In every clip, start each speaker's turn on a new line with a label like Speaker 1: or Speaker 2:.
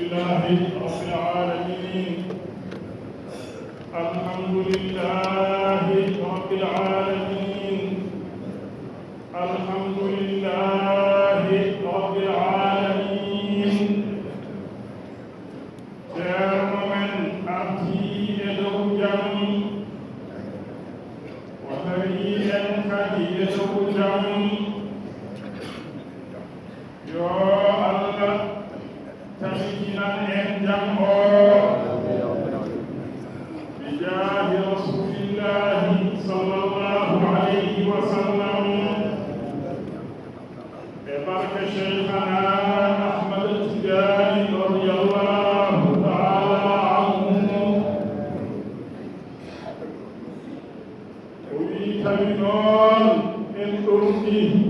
Speaker 1: لله رب العالمين الحمد لله رب العالمين الحمد لله رب العالمين جامعاً أبتي زوجاً وهريئاً كدي زوجاً يا الله تمكنا إنجام بجاه رسول الله صلى الله عليه وسلم ببركة شيخنا أحمد التجاني رضي الله تعالى عنه أريد بنون الأرضي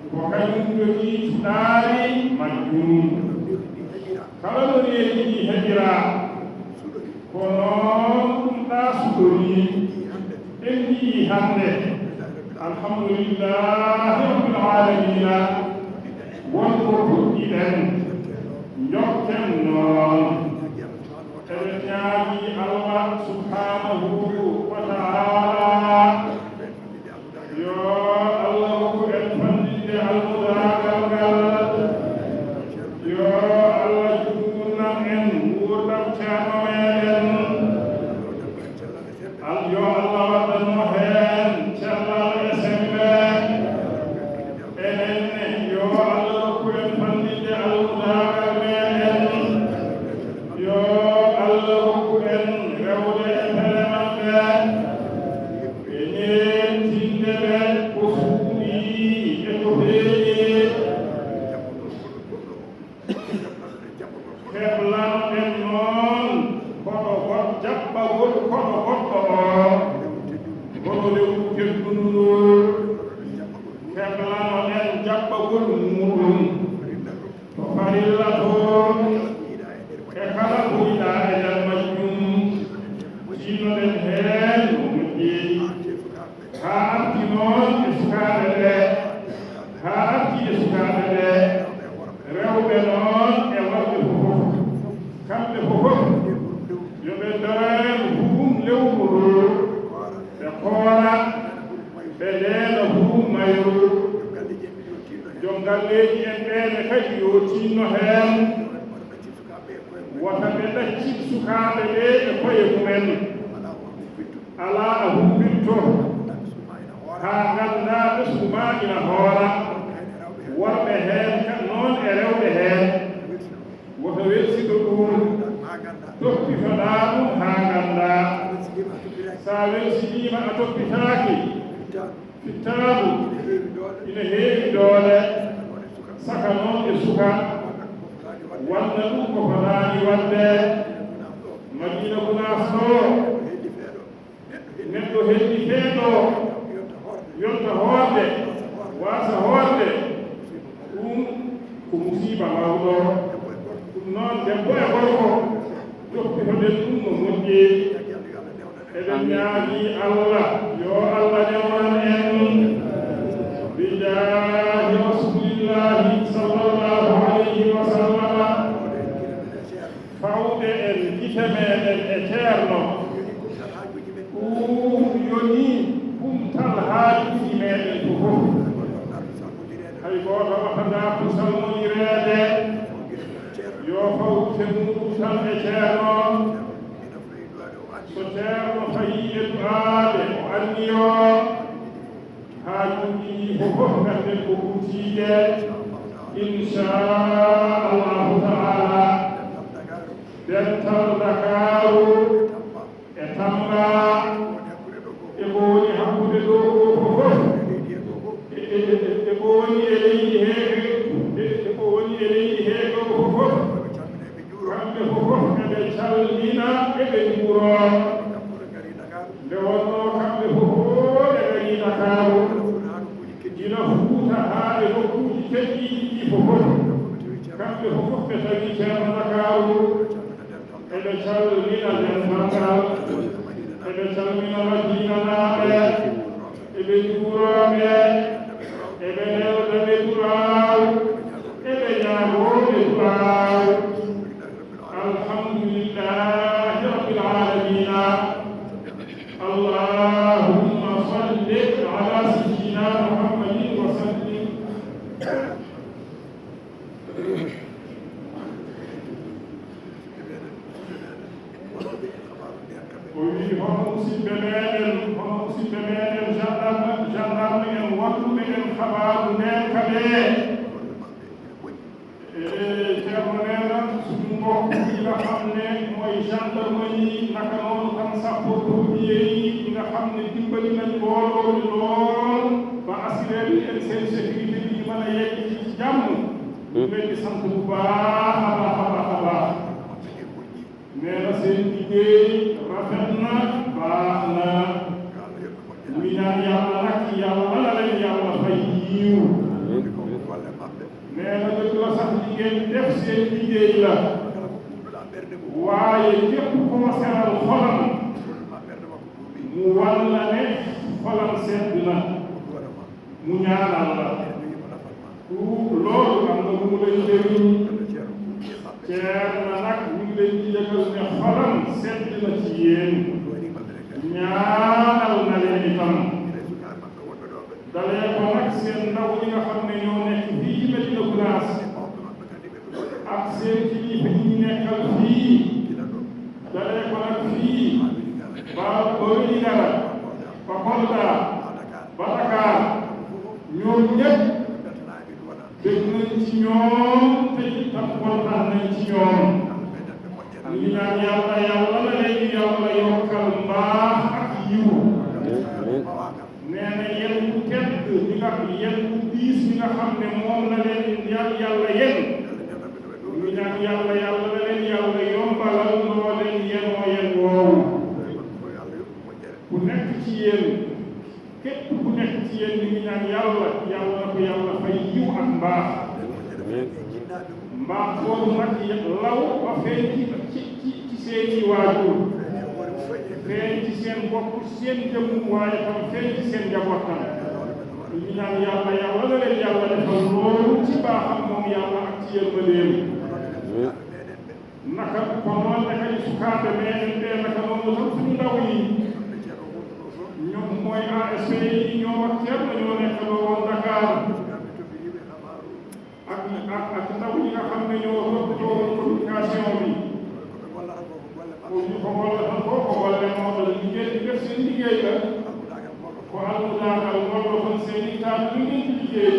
Speaker 1: ko kañum jogii cuɗaari majjum kala no reeji ɗi heɓira ko noon ɗum ɗaasuɗori en njii hannde alhamdulillahi rabbil alamina wonko puɗɗiɗen jokken noon eɓe ñaagi Allah subhanahu wa taala yo Allah hokku en fandinde almudagal ngal yo Allah juurnan en nguurdam ceerno meɗen yo Allah waɗanno heen cellal e sembe enenne yo Allah hokku en fandinde almudagal meɗen yo Allah hokku en rewde e pele maɓɓe e ñeentinde ɓe ko suuɗi e ko heeƴi heɓlanoɗen noon koɗo jaɓɓagol koɗo goɗɗo o kono lewru teddundu heɓlanoɗen jaɓɓagol muɗum to farilla toon e kala ko yiɗa e nder majjum jinnoɗen heen no moƴƴi haa arti noon e sukaaɓe ɓe haa arti e sukaaɓe ɓe rewɓe noon e worɓe fofof kamɓe fofof yo ɓe ndewen huum lewru ɓe koora ɓe ndeena huum mayru jom galleeji en ɓeene kadi yo tinno heen wota ɓe ɗaccit sukaaɓe ɓe e koye mumen alaa a humpitto haa nganndaa ɓesgu ma ina hoora worɓe heen noon e rewɓe heen woto welsiɗo ɗum toppitoɗaa ɗum haa nganndaa so a welsiɗiima a toppitaaki fittaadu ina heewi doole saka noon e suka walla ɗum ko fotaani waɗde madina gunaas ɗo neɗɗo heddi feeɗo yonta hoorde waasa hoorde ɗum ko musiba mawɗo ɗum noon debbo e gorko joppitoɗen ɗum no moƴƴi eɗen ñaagi Allah yo Allah newnan en bijahi rasulillahi sallallahu alayhi wa sallam fawde en gite meɗen e ceerno ɗum yoni kumtal haajuji meɗen fofof hay gooto waɗataa ko salmonireede yo fawte muɗum tan e ceerno so ceerno fayii e du'aade o anniyo haajuji ɗi fofof ngarden ko ɓurtiide inchallahu taala dental Dakaru e Tamba e ko woni hakkude ɗo ko fofof e ko woni e leydi heege e ko woni e leydi heege o fofof kamɓe fofof eɓe calmina eɓe juuro nde wonno kamɓe fofof e gari Dakaru gila Fuuta haa e nokkuuji keddiɗi ɗi fofof kamɓe fofof ɓe tawi ceerno Dakaru eɓe calmina dental eɓe calmina madinanaaɓe eɓe juurooɓe eɓe neldaɓe du'aaw eɓe ñaagooɓe du'aaw alhamdulillahi rabbil alamina allahumma salli ala sayyidina muhammadin wa sallim o wii hono musidɓe meɗen gendarme en walluɓe en habaru nden kaɓe ceerno nena suɗumgo nga xam ne mooy gendarmerie naka noonu tan sapportodieri nga xam ne dimbali nañ mbooloo mi lool ba assuré en seen sécurité bi mën a yegg ci jàmm ñu leen di sant bu baax a baax a baax a baax nee na seen liggéey rafet na baax na muy ñaan yàlla nag yàlla la leen yàlla fay yiw seen liggéey la waaye képp koo seral xolam mu wan la ne xolam sedd na mu ñaanal la loolu am na lu mu lay jëriñ ceer na nag ñu ngi leen di yëgal ne xolam sedd na ci yéen ñaanal na leen itam dalee ko nag seen ndaw ñi nga xam ne ñoo nekk fii ci Médina Gounass ak seen kilifa yi ñu nekkal fii dalee ko nag fii ba Vélingara ba Kolda ba Dakar ñoom ñëpp dégg nañ ci ñoom te itam kontaan nañ ci ñoom ñu ñaan yàlla yàlla na leen yàlla yokkal mbaax ak yiw nee na yéen bu tedd ñi nga yéen bu diis ñi nga xam ne moom la leen yàlla yéen ñu ñaan yàlla yàlla na leen yàlla yombalal loo leen yenoo yéen woowu ku nekk ci yéen képp ku nekk ci yéen ñu ngi ñaan yàlla yàlla na ko yàlla fay yiw ak mbaax mbaax boobu nag law ba feeñ ci seeni waajur feeñ ci seen bopp seen jëmm waaye tam feeñ ci seen njabootam ñu ñaan yàlla yàlla na leen yàlla defal loolu ci baaxam moom yàlla ak ci yërmandeem naka kon noonu naka ñu sukkaate mais naka noonu tam suñu ndaw yi ñoom mooy ASP yi ñoo ak ceeb la ñoo nekk loo woon Dakar ak ndaw ñi nga xam ne ñoo toppatoo woon communication bi pour ñu ko wala ko wala moo tax liggéey bi def seen liggéey la ko almudaagal wala kon seen i taal lu ngeen di liggéey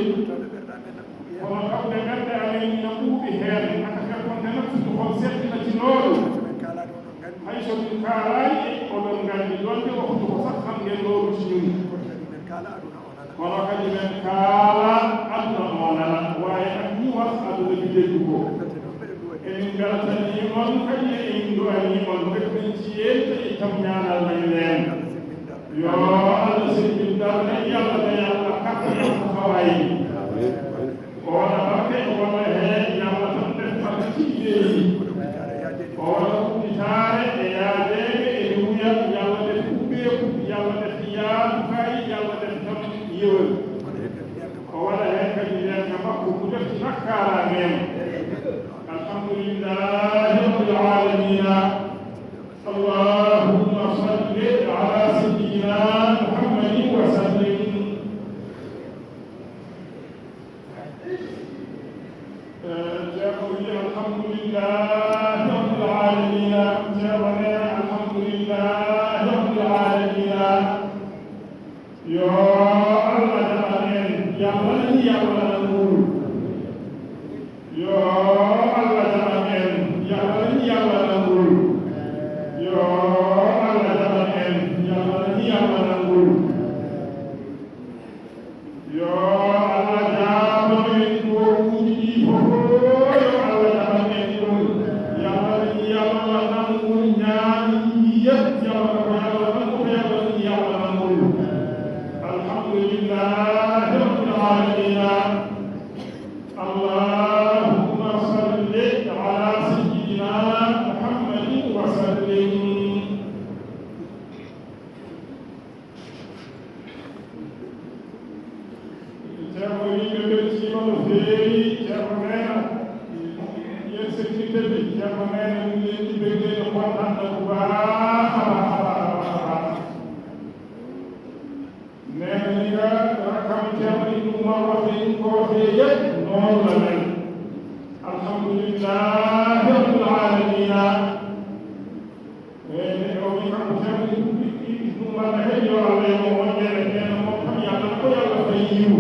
Speaker 1: kono xam ne gerte amee ñu na ubbi xeer naka fekkoon ne nag suñu xol seet na ci loolu hay so min kaalaay oɗon nganndi donte waxtu ko sax xam ngeen loolu ci ñun kono kadi men kaala aduna o nana waaye ak ñu wax aduna bi dégg ko emin beltanii on kadi e induwanii on def nañ ci yéen te itam ñaanal nañ leen yo Allah sirbil darne yàlla na yàlla kattanal ko xawaay oona barke walla hee yàlla tan def barke ci liggéey yi oona ummitaare e yaadeege e duuya yàlla def ubbeeku yàlla def yaatukaay yàlla def tam yëwal o waɗa heen kadi lenga makko mu def ci nakkaaraangeem alhamdulillahi rabbil alamina allahumma salli ala sayyidina muhammadin wa sallim alhamdulillahi rabbil alamina alhamdulillahi rabbil alamina yo Allah damanen yàlla nañu yàlla nangul yo Allah damanen yàlla nañu yàlla nangul yo Allah damanen yàlla nañu yàlla nangul yo Allah damanen ko wuji fofo yo Allah damanen ɗum yàlla nañu yàlla nangul ñaan yi yëpp yàlla ko yàlla nangul yàlla nañu yàlla nangul alhamdulillahi rabbil alamin allahumma salli ala sayyidina muhammadin wa sallim ceerno yimɓe beltima no feewi ceerno meena yen sécurité bi ceerno meena ɗum leen ɗi ɓegdeeno kontanɗo ko baaxa neena ni nga rakam ceerno ibnu umar waxe in ko waxee yëpp noonu la mel alhamdulillahi rabbil alamina o wi kanko ceerno ibnu umar ne heƴo allah mo moƴƴere neena moom tam yàlla ko yàlla fay yiw